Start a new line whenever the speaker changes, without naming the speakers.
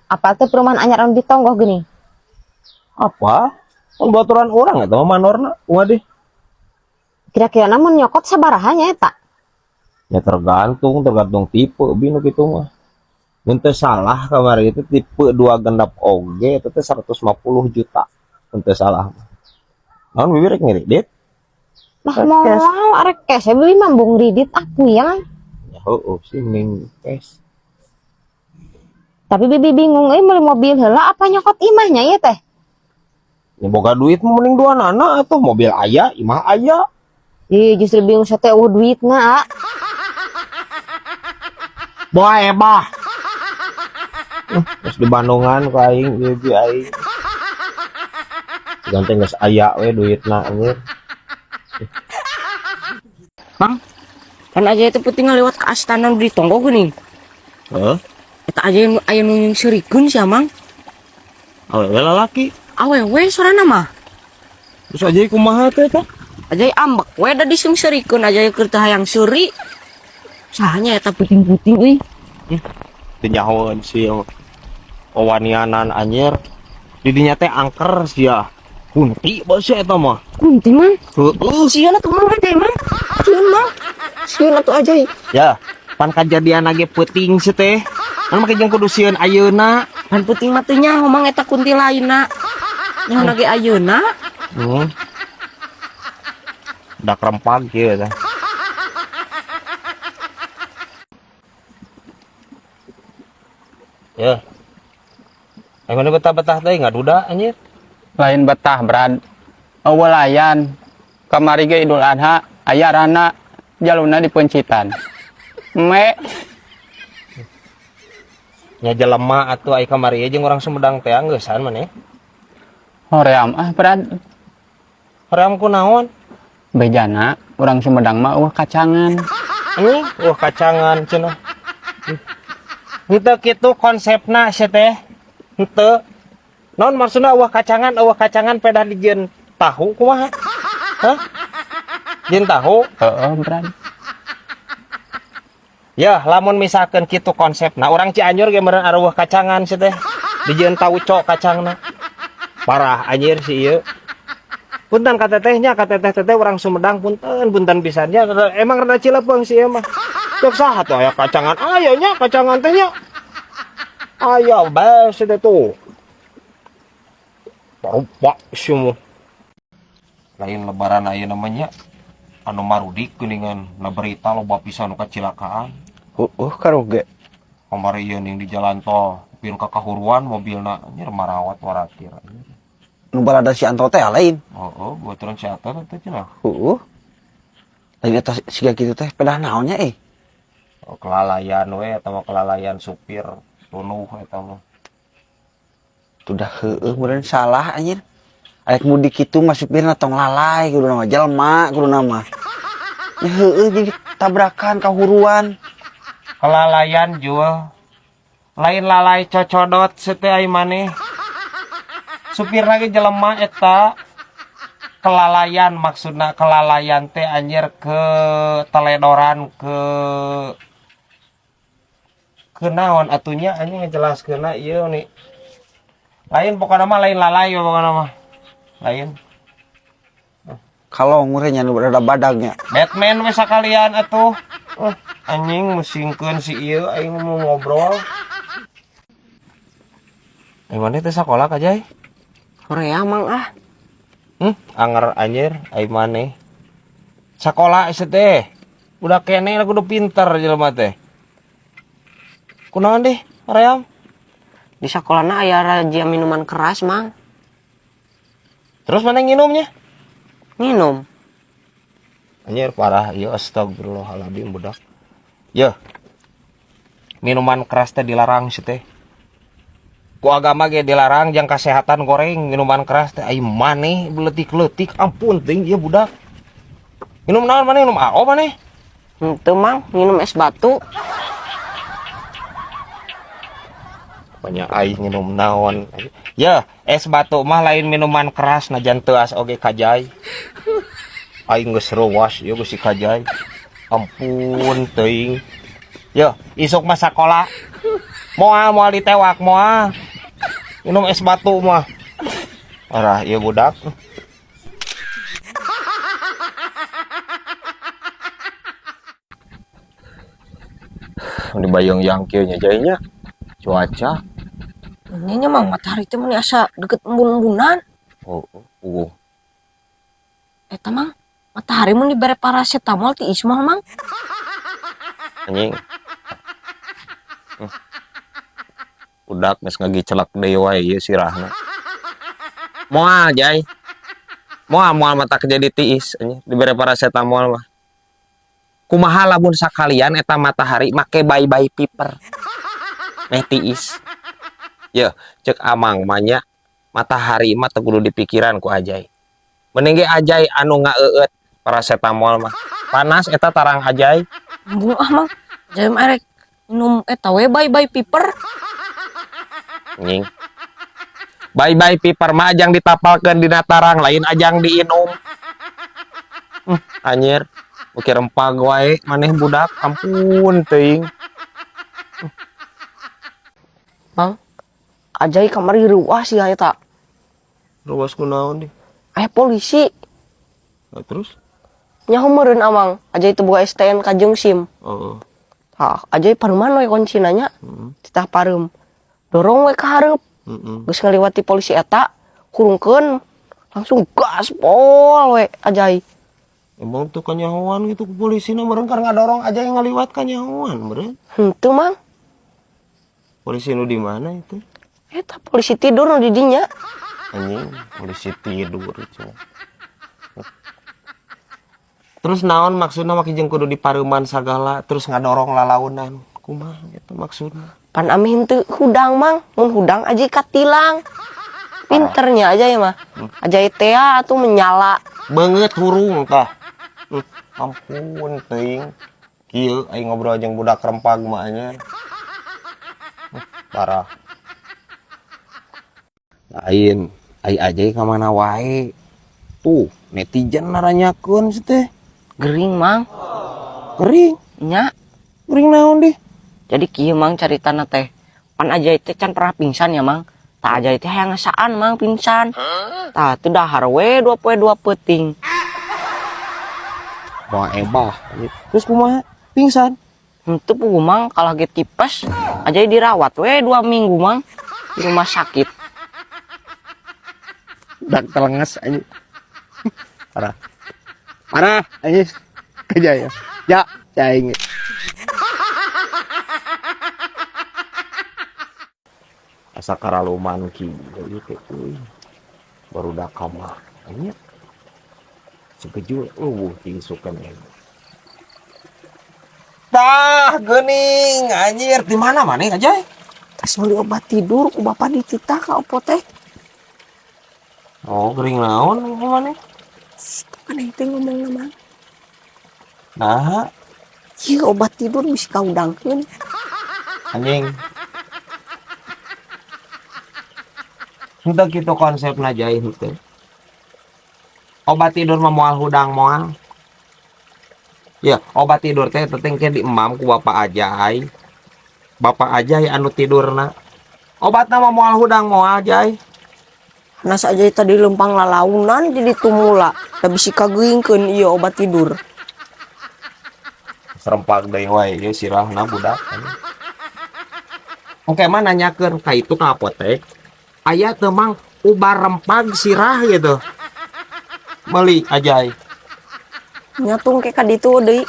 Apal teu perumahan anyar anu ditonggoh geuning?
Apa? Kan baturan urang eta mah manorna, kumaha deh?
Kira-kira namun nyokot sabaraha nya eta?
Ya tergantung, tergantung tipe bi nu kitu mah. Mun teu salah kamari itu tipe 2 genep oge itu teh 150 juta. Mun teu salah mah. Naon bibi rek ngiridit?
Lah, moal arek cash bibi mah, embung ridit, ah, puyeng.
Ya heueuh sih, mending cash.
Tapi bibi bingung euy, meuli mobil heula apa nyokot imahnya ieu teh?
Ya boga duit mah mending duanana atuh, mobil aya, imah aya.
Ih, justru bingung saya teh euweuh duitna. Ah.
Boa ebah. Terus di Bandungan ku aing ieu bi aing. Ganteng geus aya we duitna anjir.
Mang, kan aja itu penting lewat ke astana nu ditonggo geuning.
Heeh.
Eta aja nu aya nu nyungseurikeun sia, Mang.
Awewe lalaki?
Awewe sorana mah.
Terus aja kumaha teh eta?
Aja ambek we da diseungseurikeun, aja keur teu hayang seuri. Sahanya eta puting-puting euy?
Teu nyahoeun sih wawanianan anjir. Di dinya teh angker sia. Kunti bos eta mah.
Kunti, Mang?
Heeuh.
Sieun atuh, Mang, aja, Mang. Sieun, Mang. Sieun atuh aja.
Ya, pan kajadian ge peuting sih teh. Kan make jeung kudu sieun ayeuna.
Pan peuting mah teu nyaho, Mang, eta kunti lainna. Nyaho ge ayeuna.
Dak rempag kieu teh. Ya. Yang mana betah-betah teh ngaduda anjir.
Lain betah, Brad, euweuh layan. Kamari ge Idul Adha aya rana jaluna dipencitan me.
Nya jelema atuh, ai kamari jeung urang Sumedang teh geussan maneh.
Hoream ah, Brad.
Hoream ku naon?
Bejana urang Sumedang mah euweuh kacangan.
Anjing, wah kacangan cenah. Henteu kitu konsepna sia teh. Henteu. Naon maksudna euweuh kacangan pedah dijieun tahu kumaha? Hah? Jieun tahu?
Heeh, Brad.
Ya, lamun misalkan kitu konsepna, urang Cianjur ge meureun areuweuh kacangan sia teh. Dijieun tauco kacangna. Parah anjir si ieu. Punten ka tetehnya, ka teteh-teteh urang Sumedang, punten, punten pisan nya. Emang rada cilepeung si ieu mah. Cek saha tuh aya kacangan? Aya nya kacangan teh nya. Aya bae si teh tuh. Rupa semua. Lain lebaran ayeuna mah nya anu marudik geuningan na berita loba pisan nu kacilakaan.
Heueuh, karoge.
Kamari ieu ning di jalan tol, pieun ka kahuruan mobilna anjir, marawat waratir.
Nu balada si Anto teh lain?
Oh, baturan si Anto teh cenah.
Heueuh. Lain eta siga kitu teh pedah naonnya eh?
Oh, kelalaian we eta mah, kelalaian supir tunuh eta mah.
Tuh heueuh meureun salah anjir. Arek mudik kitu mah supirna tong lalai, kudu nama jelema kudu nama. Ya heueuh, jadi tabrakan kahuruan.
Kelalaian jual. Lain lalai cocodot sete ai maneh. Supir lagi jelema eta kelalaian, maksudna kelalaian teh anjir ke teledoran ke naon atunya anjing ngejelaskeunna ieu nih. Lain pokokna mah, lain lalai pokokna mah. Lain.
Kalau ngurenya nu rada badagnya.
Batman we sakalian atuh. Oh, anjing musingkeun si ieu, aing mau ngobrol. Eh, mana teh sakola kajai?
Hoream, Mang, ah.
Anger anjir, ai maneh. Sakola sia teh. Udah kene lah kudu pinter jelema teh. Kunaon deh, hoream?
Di sekolahna aya razia minuman keras, Mang.
Terus mana nginumnya?
Minum.
Anjir parah, ya astagfirullahaladzim budak. Ya. Minuman keras teh dilarang sih teh. Ku agama ge dilarang, jang kesehatan goreng minuman keras teh, ai maneh beletik-letik, ampun ting ieu budak. Minum naon maneh, minum AO maneh?
Henteu, Mang, minum es batu.
Banyak aing minum naon. Ya, es batu mah lain minuman keras, najan teuas oge kajai. Aing geus reuwas ieu geus si kajai. Ampun teuing. Ya, isuk mah sakola. Moal moal ditewak moal. Minum es batu mah. Parah ieu budak. Dibayang yang kieu nya jainya cuaca.
Ini nya Mang, matahari teh mun asa deket embun-embunan.
Oh, oh.
Eta Mang, matahari mun dibere paracetamol ti ismah Mang.
Anjing. Budak geus ngagicelak deui wae ieu sirahna. Moal jai. Moal moal mata jadi tiis anjing dibere paracetamol mah. Kumaha lamun sakalian eta matahari make bye-bye piper. Meh tiis. Yeuh, cek amang mah nya matahari mah teu kudu dipikiran ku Ajai. Mending ge Ajai anu ngaeueut paracetamol mah. Panas eta tarang Ajai.
Embung ah Mang. Ajai mah erek minum eta we bye-bye piper.
Anjing. Bye-bye piper mah ajang ditapalkeun dina tarang lain ajang diinum. Anjir. Oke rempag wae maneh budak ampun teuing.
Mang, Ajai kamari ruas ya eta.
Ruas kunaon deh?
Aya polisi.
Nah, terus?
Nyaho meureun amang, Ajai teu boga STNK jeung SIM.
Heeh.
Tah, Ajai pareuman we kuncina nya. Titah pareum. Dorong we ka hareup. Geus ngaliwati polisi eta, kurungkeun langsung gaspol we Ajai.
Emang tuh kanyahoan gitu ku polisina meureun keur ngadorong Ajai ngaliwat kanyahoan meureun.
Henteu Mang.
Polisi nu di mana itu?
Eta polisi tidur nu di dinya.
Anjing, polisi tidur cenah. Terus naon maksudna make jeung kudu dipareuman sagala terus ngadorong lalaunan. Kumaha eta maksudna?
Pan ameh henteu hudang Mang, mun hudang Ajai katilang. Pinternya Ajai mah. Ajai tea atuh menyala.
Beungeut hurung tah. Ampun teuing. Kieu aing ngobrol jeung budak rempag mah nya. Parah. Lain, ai Ajai ka mana wae. Tuh, netizen naranyakeun si teh.
Gering Mang.
Gering?
Nya.
Gering naon deh?
Jadi kieu Mang caritana teh. Pan Ajai teh can pernah pingsan ya Mang. Tah Ajai teh hayang ngasaan Mang pingsan. Tah teu dahar we 2 poe 2 peuting.
Wah ebah. Terus kumaha? Pingsan?
Henteu puguh Mang, kalah ge tipes. Ajai dirawat we 2 minggu Mang di rumah sakit.
Dak telenges anjing. Parah. Parah anjing. Kejaya. Ya, caing. Asa karaluman kieu ieu teh euy. Barudak kamar anjing. Segejul eueuh diisukeun aing. Tah geuning anjir di mana maneh Ajai?
Tas meuli obat tidur ku bapak dititah ka apotek.
Oh, gering naon maneh?
Maneh teh ngomongna Mang.
Nah.
Ieu obat tidur bisi kaudangkeun.
Anjing. Henteu kitu konsepna Jai henteu. Obat tidur mah moal hudang moal. Ya, obat tidur teh penting ke diemam ku bapak Ajai. Bapak Ajai anu tidurna. Obatna mah moal hudang moal Jai.
Nas Ajai tadi lempang lalaunan jadi tumula. Da bisi kageuingkeun ieu obat tidur.
Serempak deui wae ieu sirahna budak. Oke mah nanyakeun ka itu ka apotek. Aya teu Mang ubar rempag sirah gitu. Meuli Ajai.
Nyatung ke ka ditu deui.